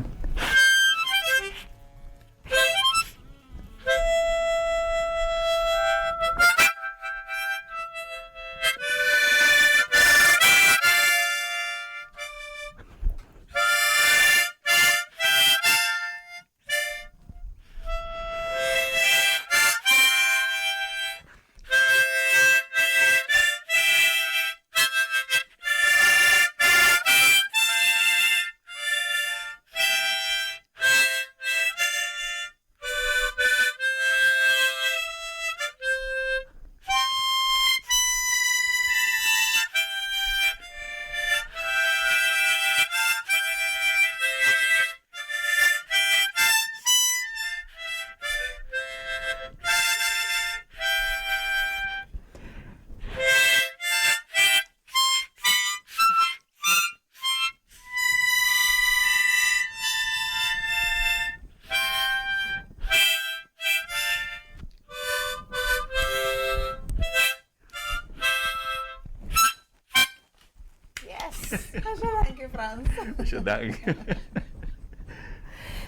Masha danki Frans. Masha danki.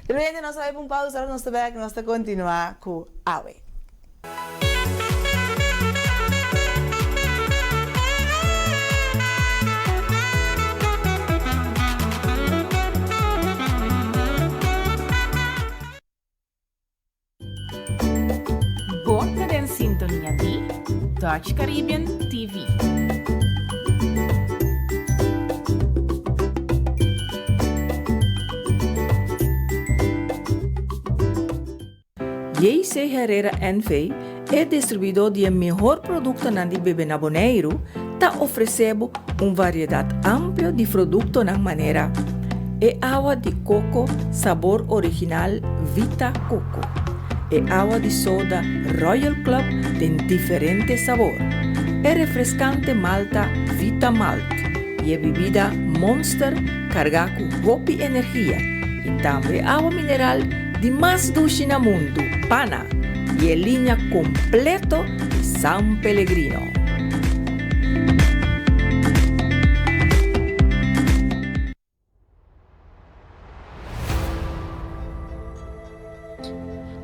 Televidente nos a bai pa un pausa ora nos ta bek nos ta continua cu awe. Bo ta den sintonia di Dutch Caribbean TV. JC Herrera NV. e distribuidó di e mihor produktonan di bebe na Boneiru, ta ofresé bo un variedat amplio di produktonan manera e awa di koko sabor original Vita Coco, e awa di soda Royal Club den diferente sabor, e refreskante malta Vita Malt i e bibida Monster kargá ku hopi energia i tambe awa mineral di mas dushi na mundu, Pana, i e liña kompleto di San Pellegrino.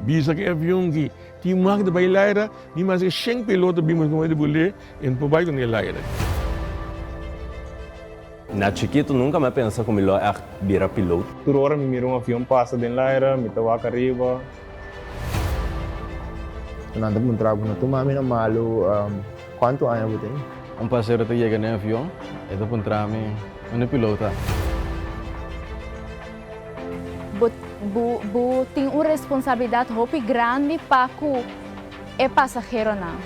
Bisa ku e avion ki tin mag di bai laira, ni maske shen piloto bin mas ku bul'é, e no por bai ku e laira. Na chikitu nunka mi a pensa ku mi lo ègt bira pilot. Tur ora mi mira un avion pasa den laira, mi ta wak ariba. Nan ta puntra bo, no tuma mi na malu, kuantu aña bo tin? Un pasero ta yega den avion, e ta puntra mi, Unda e pilot ta? Bo bo bo tin un responsabilidat hopi grandi pa ku e pasaheronan.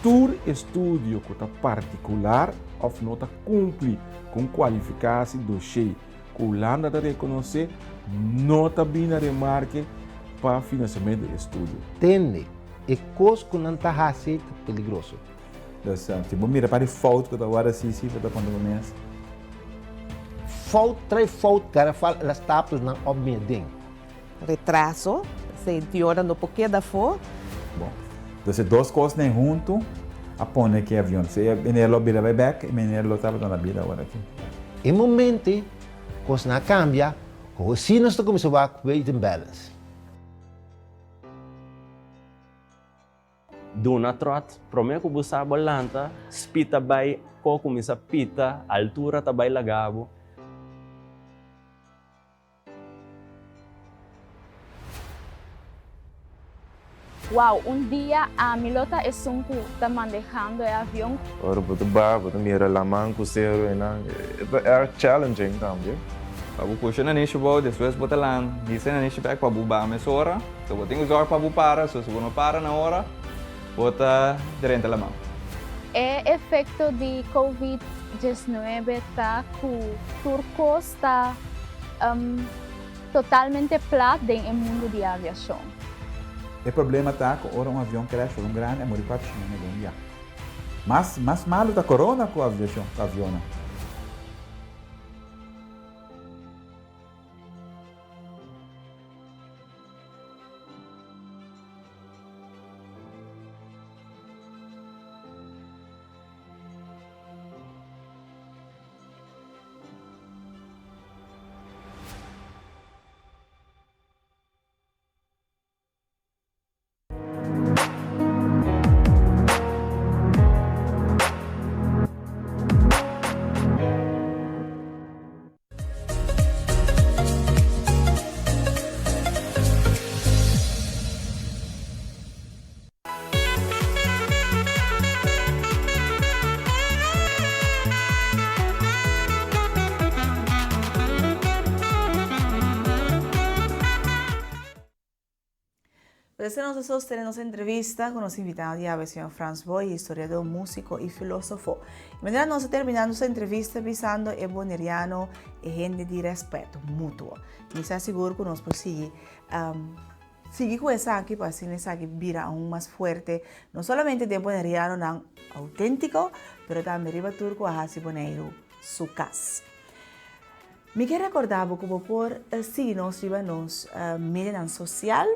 Tur estudio ku ta partikular òf no ta kumpli ku un kualifikasi doshé ku Hulanda ta rekonosé no ta bini na remarke pa finansiamentu di estudio. Tende, e kos ku nan ta hasi ta peligroso. Dus si bo mira pa di fout ku ta wòrdu hasi si bo ta konta bo mes. Fout trai fout garafal el a stapel nan op mi den. Retraso, senti ora no por keda afó. Bon, dus e dos kosnan huntu a pone ku e avion. Si e meneer lo bira bai bèk, e meneer lo tabata na bida awor aki. E momente kosnan a kambia, si nos ta kuminsá wak weight and balance. Duna trot, prome ku bo sa bo lanta, speed ta bai, ko kuminsá pita, altura ta bai laga bo. Wow, un dia ami lo ta esun ku ta mandehando e avion. Ora bo ta baha bo ta mira laman ku seru einan, e ta erg challenging tambe. Pa bo pusha nanishi bou, despues bo ta lan hisa e nanishi bek pa bo baha mesora. So bo tin ku zorg pa bo para, so si bo no para na ora, bo ta drenta laman. E efekto di Covid 19 ta ku tur kos ta totalmente plat den e mundu di aviashon. E problema ta ku ora un avion crash for un grandi a muri kuater shina na gun dia. Mas mas malu ta corona ku aviashon ku avionnan. Pues nos a sostene nos entrevista cu nos invitado di awe, señor Frans Boy, historiador, musico y filosofo. Y manera nos a termina nos entrevista bisando e boneriano e hende di respeto mutuo. Mi sa sigur cu nos por sigui um, Sigui ku esaki pa asina esaki bira aun mas fuerte, no solamente den bonerianonan outéntiko, pero tambe riba tur ku a hasi Boneiru su kas. Mi ke rekordá bo ku bo por sigui nos riba nos medianan sosial,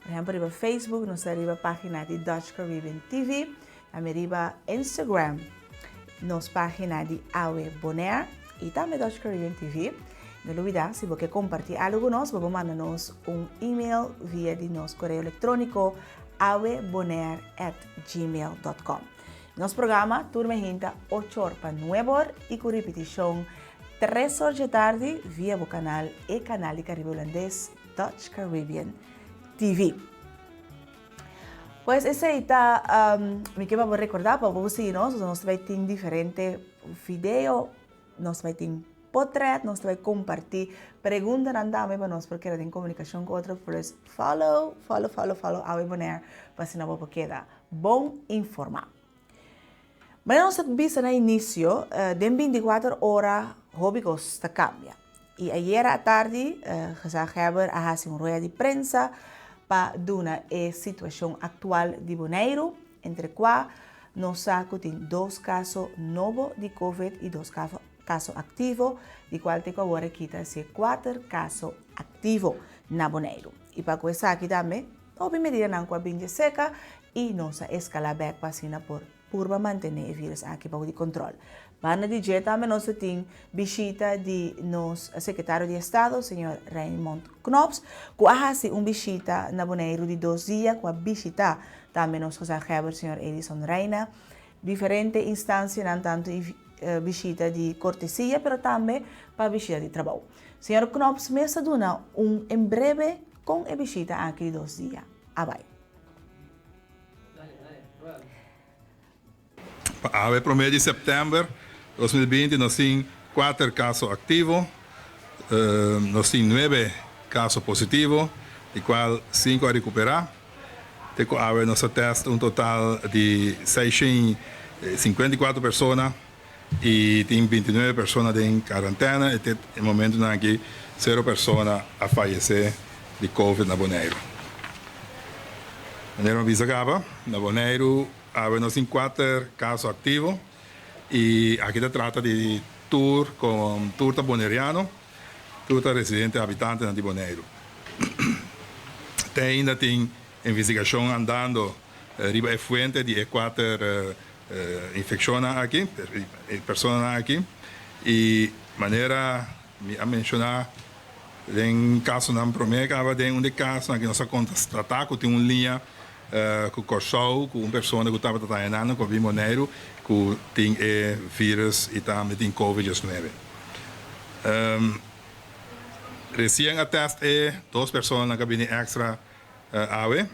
por ehèmpel riba Facebook nos ta riba página di Dutch Caribbean TV, tambe riba Instagram. nos página di Awe Bonaire i tambe Dutch Caribbean TV. No lubidá, si bo ke kompartí algu ku nos, bo por manda nos un email via di nos koreo elektróniko awebonaire at gmail dot com. Nos programa tur mehinta ocho or pa nuebe or i ku ripitishon tres or dje tardi via bo kanal e kanal di Karibe Hulandes Dutch Caribbean TV. Pues esei ta mi ke pa bo rekordá pa bo sigui nos, nos ta bai tin diferente video, nos ta bai tin potret, nos ta bai kompartí preguntanan tambe pa nos por keda den komunikashon ku otro. Pues follow, follow, follow, follow Awe Bonaire pa asina bo por keda bon informá. Manera nos a bisa na inisio, den bintikuater ora hopi kos ta kambia. I ayera atardi gezaghebber a hasi un rueda di prensa pa duna e situashon aktual di Boneiru, entre kua nos sa ku tin dos kaso nobo di covid i dos kaso aktivo, di kual te ku awor aki ta hasi kuater kaso aktivo na Boneiru. I pa ku esaki tambe hopi medidanan ku a bin dje seka i nos a eskalá bèk pa asina por purba mantené e vírus aki bou di kontrol. Banda di dje tambe nos ta tin bishita di nos Sekretario di Estado, señor Raymond Knops, ku a hasi un bishita na Boneiru di dos dia, ku a bishitá tambe nos gezaghebber, señor Edison Rijna, diferente instansianan, tantu bishita di kortesia, pero tambe pa bishita di trabou. Señor Knops mes ta duna un en breve kon e bishita aki di dos dia a bai. Pa awe promé di sèptèmber 2020 nos tin kuater kaso aktivo, nos tin nuebe kaso positivo, di kual sinku a rekuperá. Te ku awe nos a tèst un total di 654 persona i tin 29 persona den karantèna i te e momentunan aki sero persona a fayesé di covid na Boneiru. Manera mi a bisa kaba, na Boneiru awe nos tin kuater kaso aktivo i aki ta trata di tur tur ta boneriano, tur ta residente habitantenan di Boneiru. Te ainda tin investigashon andando riba e fuente di e kuater infekshonnan aki, e personanan aki i manera mi a menshoná den kasonan promé kaba den un di e kasonan ki nos a konstatá ku tin un liña ku Kòrsou ku un persona ku tabata ta henando ku a bin Boneiru ku tin e vírus i tambe tin covid 19. Resien a tèst e dos personanan ku a bini èkstra awe.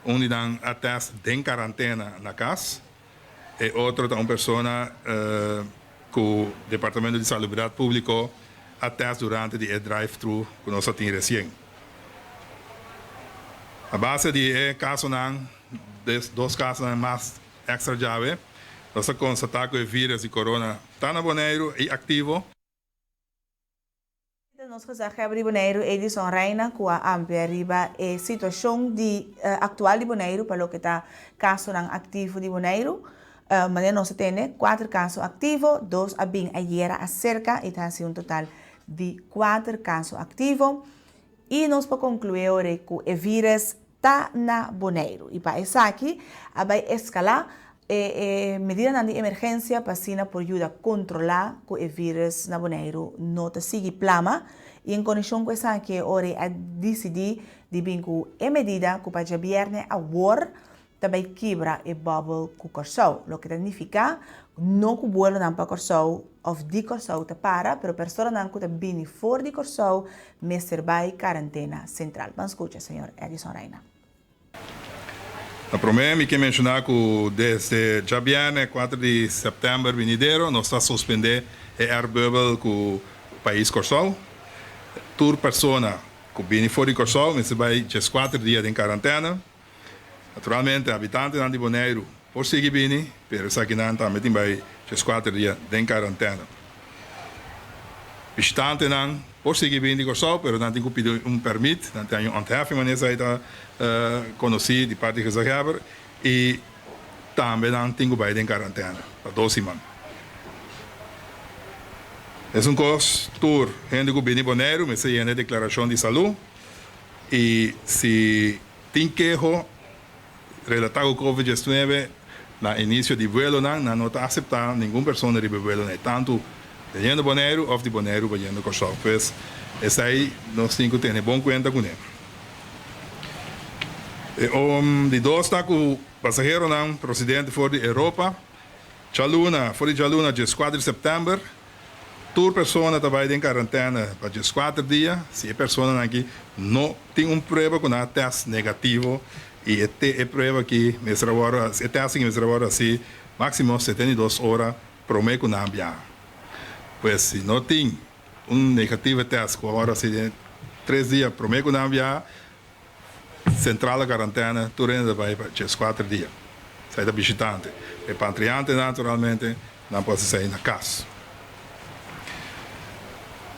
Un di nan a test den karantena na kas. E otro ta un persona ku Departamento di Salubridat Públiko a test durante di e drive-thru ku nos a tin resien. A base di e kasonan, des dos kasonan mas èkstra djawe, nos a konstatá ku e vírus di korona ta na Boneiru i aktivo. Nos gezaghebber di Boneiru Edison Rijna ku a amplia riba e situashon di aktual di Boneiru pa loke ta kasonan aktivo di Boneiru. Manera nos a tende, kuater kaso aktivo, dos a bin ayera aserka i ta hasi un total di kuater kaso aktivo. I nos por konkluí ora ku e vírus ta na Boneiru i pa esaki a bai eskalá e medidanan di emergensia pa asina por yuda kontrolá ku e vírus na Boneiru no ta sigui plama i en konekshon ku esaki e ora a disidí di bin ku e medida ku pa djabièrnè awor ta bai kibra e bòbel ku Kòrsou, loke ta nifiká no ku buelonan pa Kòrsou òf di Kòrsou ta para, pero personanan ku ta bini for di Kòrsou mester bai karantena sentral. Ban skucha señor Edison Reina. Na promé mi ke menshoná ku desde djabièrnè kuater di sèptèmber binidero nos ta suspendé e airbubbel ku pais Kòrsou. Tur persona ku bini for di Kòrsou mester bai djeskuater dia den karantena. Naturalmente habitantenan di Boneiru por sigui bini, pero esakinan tambe tin bai djeskuater dia den karantena. Bishitantenan por sigui bini di Kòrsou, pero nan tin ku pidi un pèrmit, nan tin haña un ontheffing wanneer esei ta konosí di parti di gezaghebber, i tambe nan tin ku bai den karantena pa dos siman. Esun kos tur hende ku bini Boneiru mester yena e deklarashon di salú i si Tin keho relatá ku Covid 19. Na inisio di vuelonan nan no ta aseptá ningun persona riba e vuelonan ei, tantu bayendo Boneiru òf di Boneiru bayendo Kòrsou. Pues esei nos tin ku tene bon kuenta kuné. E di dos ta ku pasaheronan prosedente for di Europa djaluna, for di djaluna dieskuater di sèptèmber, tur persona ta bai den karantène pa dieskuater dia si e personanan aki no tin un prueba ku nan a tèst negativo i e te e prueba aki mester a wòrdu hasi, e tèst aki mester a wòrdu hasi máksimo 72 ora promé ku nan biaha. Pues si no tin un negativo tèst ku a wòrdu hasi den tres dia promé ku nan biaha, Sentrale karantène tur hende ta bai pa 14 dia. Esei ta bishitante. E pantriantenan naturalmente nan por hasi esei na kas.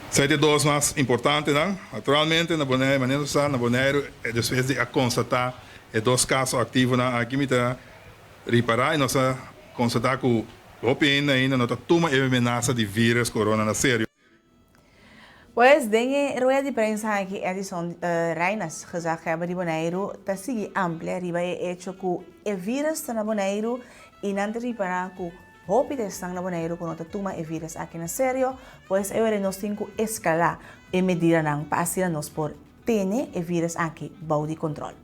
Esei ta e dos mas importantenan. Naturalmente na Boneiru, manera nos sa na Boneiru despues di a konstatá e dos kaso aktivonan aki mi ta ripará i nos a konstatá ku hopi hende ainda no ta tuma e menasa di vírus korona na serio. Pues den e rueda di prensa aki Edison Reynas, gezaghebber di Boneiru, ta sigui amplia riba e echo ku e vírus ta na Boneiru i nan ta ripará ku hopi ta esnan na Boneiru ku no ta tuma e vírus aki na serio, pues e ora nos tin ku eskalá e medidanan pa asina nos por tene e vírus aki bou di kontrol.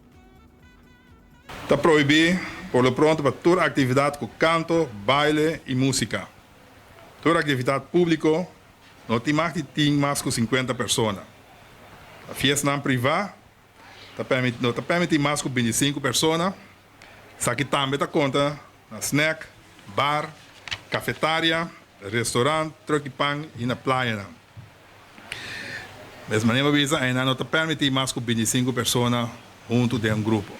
Ta prohibí por lo pronto pa tur aktividat ku kanto, baile i músika. Tur aktividat públiko no tin mag di tin mas ku sinkuenta persona. Pa fiestanan privá ta no ta pèrmití mas ku bintisinku persona. Esaki tambe ta konta na snèk, bar, kafetaria, restorant, trùk di pan i na playanan. Mes manera bo bisa, einan no ta pèrmití mas ku bintisinku persona huntu den un grupo.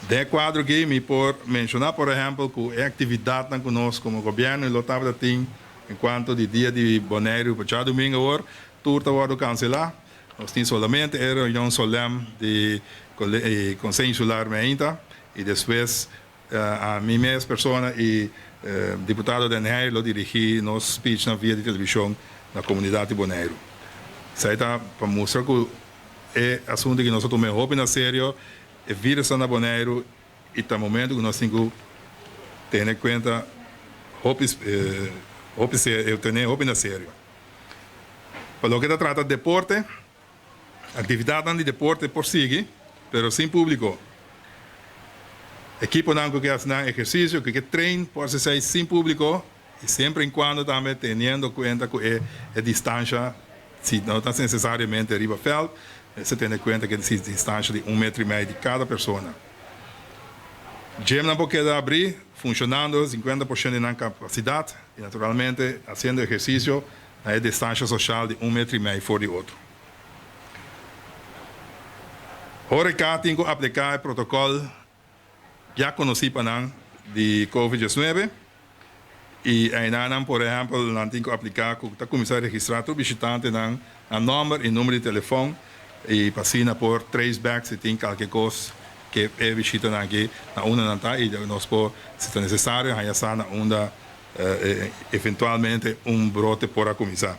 Den e kuadro aki mi por menshoná por ehèmpel ku e aktividatnan ku nos komo gobièrnu lo tabata tin en kuanto di dia di Boneiru pa djadumingu awor tur ta wòrdu kanselá. Nos tin solamente e reunion solèm di Konseho Insular meinta i despues ami mes persona i diputado Den Heyer lo dirigí nos speechnan via di televishon na komunidat di Boneiru. Esei ta pa mustra ku E asuntu ki nos a tuma e hopi na serio, e virus ta na Boneiru i ta momento ku nos tin ku tene kuenta hopi hopi tene hopi na serio. Pa loke ta trata deporte, aktividatnan di deporte por sigui, pero sin públiko. Ekiponan ku ke hasi nan ehersisio, ku ke train por hasi esei sin públiko. I semper en cuando tambe teniendo cuenta cu e distancia, si no ta necesariamente riba veld, mester tene cuenta cu e distancia di un metro y mei di cada persona. Gymnan por keda abri, funcionando 50% di nan capacidad y naturalmente haciendo ehercicio na e distancia social di un metro y mei for di otro. Horeca tin cu aplica e protocol ya konosí pa nan di Covid 19 i einanan por ehèmpel nan tin ku apliká ku ta kuminsá registrá tur bishitantenan nan nòmber i number di telefòn i pa asina por trace back si tin kalke kos ke e bishitanan aki na unda nan ta i nos por si ta nesesario haña sa na unda eventualmente un brote por a kuminsá.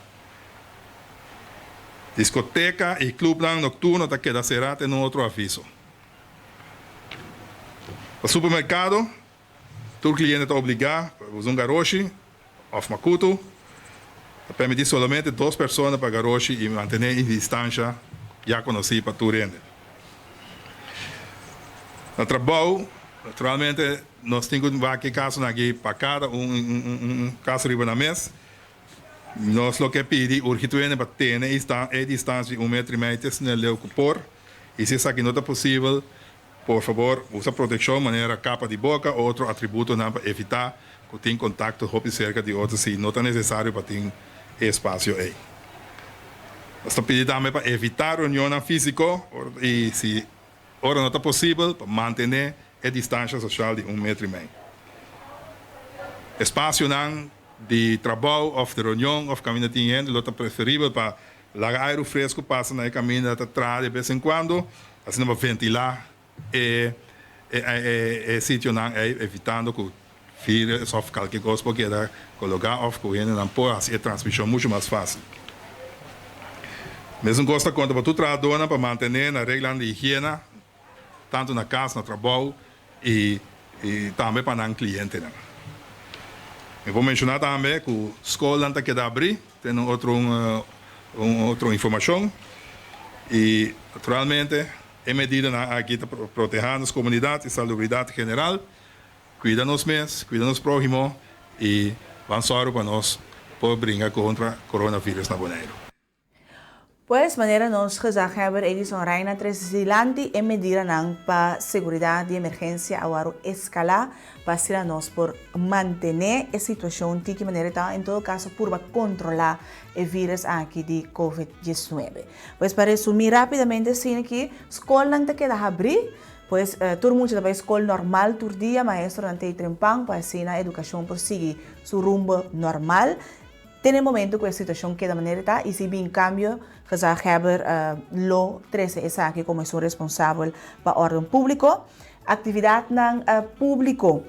Diskoteka i klupnan nokturno ta keda será te no otro aviso. Pa supermerkado, tur kliente ta obligá pa usa un garoshi òf makutu. Ta permití solamente dos persona pa garoshi i mantené e distansha ya konosí pa tur hende. Na trabou, naturalmente nos tin ku wak e kasonan aki pa kada un kaso riba nan mes. Nos lo ke pidi urgi tur hende pa tene e distansha di un metro i mei te snel leu ku por. I si esaki no ta posibel, por fabor usa protekshon manera kapa di boka o otro atributonan pa evitá ku tin kontakto hopi serka di otro si no ta nesesario pa tin e espasio ei. Nos ta pidi tambe pa evitá reunionnan físiko i si ora no ta posibel pa mantené e distansha soshal di un metro i mei. Espasionan di trabou òf di reunion òf kaminda tin hende lo ta preferibel pa Laga airu fresku pasa na e kaminda ta traha de bes en kuando, asina pa ventilá e e sitionan ei, evitando ku virus òf kalke kos por keda kologá òf ku hendenan por hasi e transmishon muchu mas fásil. Mesun kos ta konta pa tur trahadónan pa mantené na reglanan di higiena, tantu na kas, na trabou i. I tambe pa nan klientenan. Mi por menshoná tambe ku skolnan ta keda abrí te un otro un otro informashon. I naturalmente e medidanan aki ta protehá nos komunidat i salubridat general. Kuida nos mes, kuida nos próhimo i ban sòru pa nos por bringa kontra coronavirus na Boneiru. Pues, manera nos gezaghebber Edison Rijna trese dilanti e medidanan pa seguridat di emergensia a wòrdu eskalá pa asina nos por mantené e situashon tiki manera e ta, en todo kaso purba kontrolá e vírus aki di covid 19. Pues pa resumí rápidamente asina ki skolnan ta keda habrí, pues tur mucha ta bai skol normal tur dia, maestronan ta ei trempan pa asina edukashon por sigui su rumbo normal. Te na e momento ku e situashon keda manera e ta i si bin kambio, gezaghebber lo trese esaki komo esun responsabel pa órden públiko. Aktividatnan públiko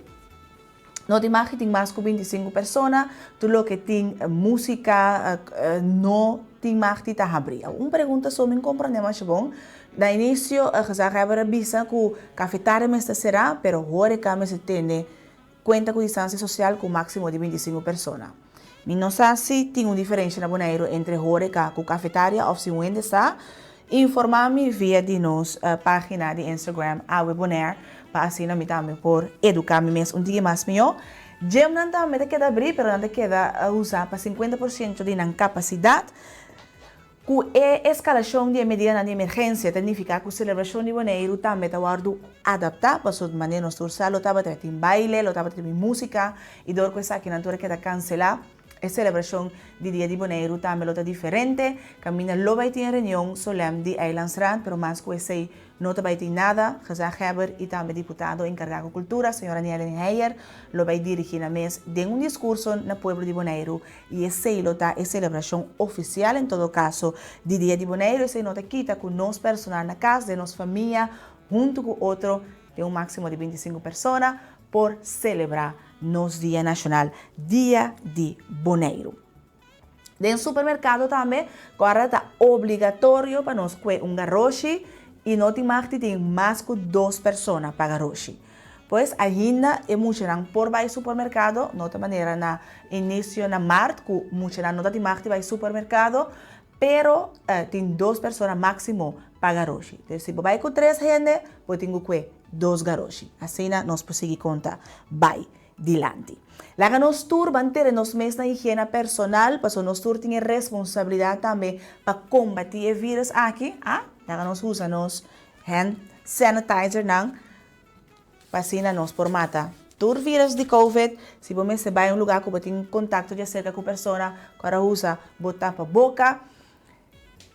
no tin mag tin mas ku 25 persona, tur loke tin músika no tin mag di ta habrí. Un pregunta so mi n komprondé masha bon, na inisio gezaghebber a bisa ku kafetaria mester será pero hóreka mester tene Kuenta ku distansia sosial ku máksimo di 25 persona. Mi no sa si tin un diferensha na Boneiru entre hóreka ku kafetaria òf si un hende sa, informá mi via di nos página di Instagram Awe Bonaire pa asina mi tambe por eduká mi mes un tiki mas mihó. Gymnan tambe ta keda abrí pero nan ta keda usá pa 50% di nan kapasidat. Ku e eskalashon di e medidanan di emergensia ta nifiká ku selebrashon di Boneiru tambe ta wòrdu adaptá, pasobra manera nos tur sa lo tabata tin baile, lo tabata tin músika i dor ku esakinan tur a keda kanselá e selebrashon di Dia di Boneiru tambe lo ta diferente. Kaminda lo bai tin e reunion solèm di Eilandsraad, pero mas ku esei No ta bai tin nada, gezaghebber i tambe diputado enkargá ku kultura, señora Nielen Heyer, lo bai dirigí nan mes den un diskurso na pueblo di Boneiru i esei lo ta e selebrashon ofisial en todo kaso di Dia di Boneiru. Esei no ta kita ku nos personal na kas, den nos famia, huntu ku otro, den un máksimo di 25 persona, por selebrá nos dia nashonal, Dia di Boneiru. Den supermerkado tambe kòrda ta obligatorio pa nos kue un garoshi i no tin mag di tin mas ku dos persona pa garoshi. Pues ainda e muchanan por bai supermerkado, no ta manera na inisio na mart ku muchanan no ta tin mag di bai supermerkado, pero tin dos persona máksimo pa garoshi. Entonces si bo bai ku tres hende bo tin ku kue dos garoshi. Asina nos por sigui konta bai. dilanti. Laga nos tur ban tere nos mes na higiena personal, paso nos tur tin e responsabilidad tambe pa combati e virus aki, ah, laga nos usa nos hand sanitizer nan pa asina nos por mata tur virus di covid. Si bo mester bay un lugar cu bo tin contacto djacerca cu persona cu a usa bo tapa boca.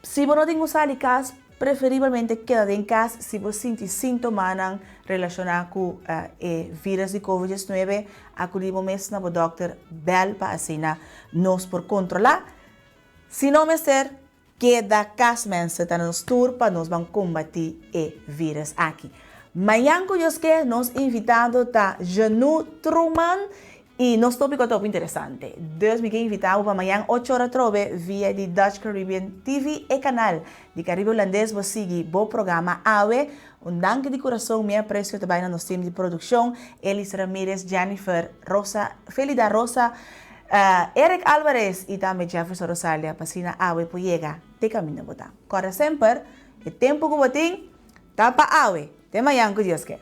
Si bo no tin ku sali kas, preferibelmente keda den kas si bo sinti sintomanan relashoná ku e vírus di covid 19, akudí bo mes na bo dòkter, bèl pa asina nos por kontrolá. Si no mester, keda kas mensen, ta nos tur pa nos ban kombatí e vírus aki. Mañan ku Dios ke, nos invitado ta Jeanu Truman I nos tópiko ta hopi interesante. Dus mi ke invitá bo pa mañan ocho ora atrobe via di Dutch Caribbean TV, e kanal di Karibe Hulandes bo sigui bo programa Awe. Un danki di kurason, mi apresio ta bai na nos team di produkshon, Elis Ramirez, Jennifer Rosa, Felida Rosa, Eric Alvarez i tambe Jefferson Rosalia pa asina awe por yega te kaminda bo ta. Kòrda semper, e tempu ku bo tin ta pa awe. Te mañan ku Dios ke.